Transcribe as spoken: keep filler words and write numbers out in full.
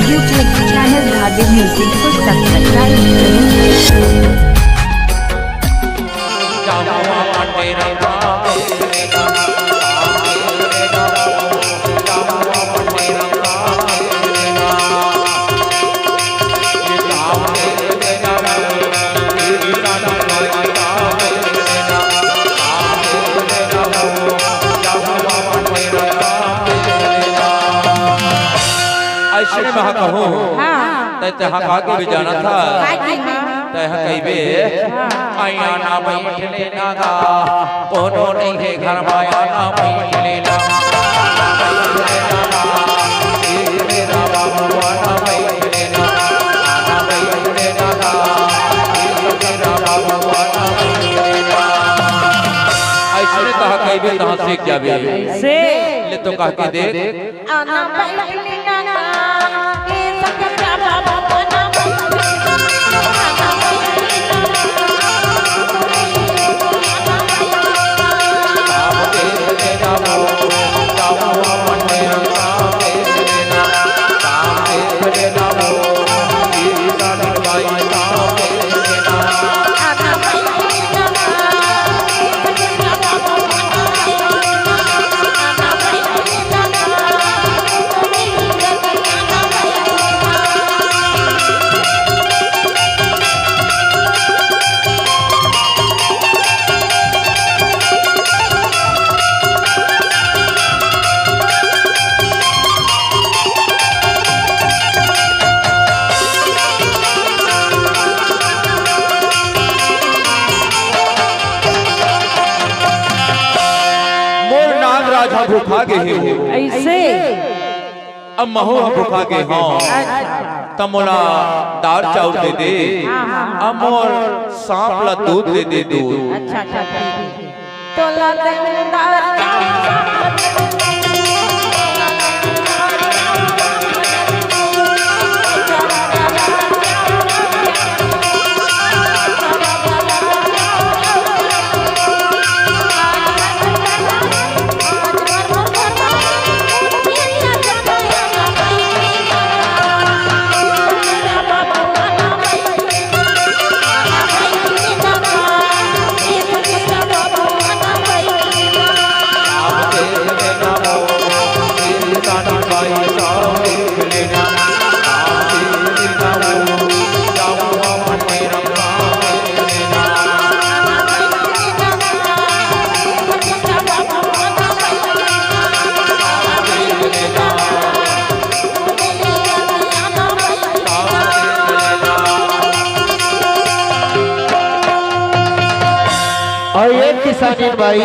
YouTube channel Dhabi Music को subscribe करें। अइसने में कहूँ, हाँ। तैं तेहा का के भी जानत हस। का के हाँ? तैं हा कहिबे, हाँ। "आया ना बैठ लेना गा, कोनो नइ हे घर मा, आया ना बैठ लेना।" ए मेरा बाबू, आना बैठ लेना, आना बैठ लेना गा, ए मेरा बाबू, आना बैठ लेना। अइसने तेहा कहिबे, तेहा सीख जाबे। से। ले तो कह के देख। मोर नागराज ह भुखा गे हे। अइसे? अब महूँ ह भुखा गे हँव। अच्छा। त मोला दार चाउर दे दे। हाँ, हाँ, हाँ। अब मोर सांप ला दूध दे दे, दूध। अच्छा, अच्छा, ठीक हे। तोला दे दार चाउर। अउ एक किसानी बाई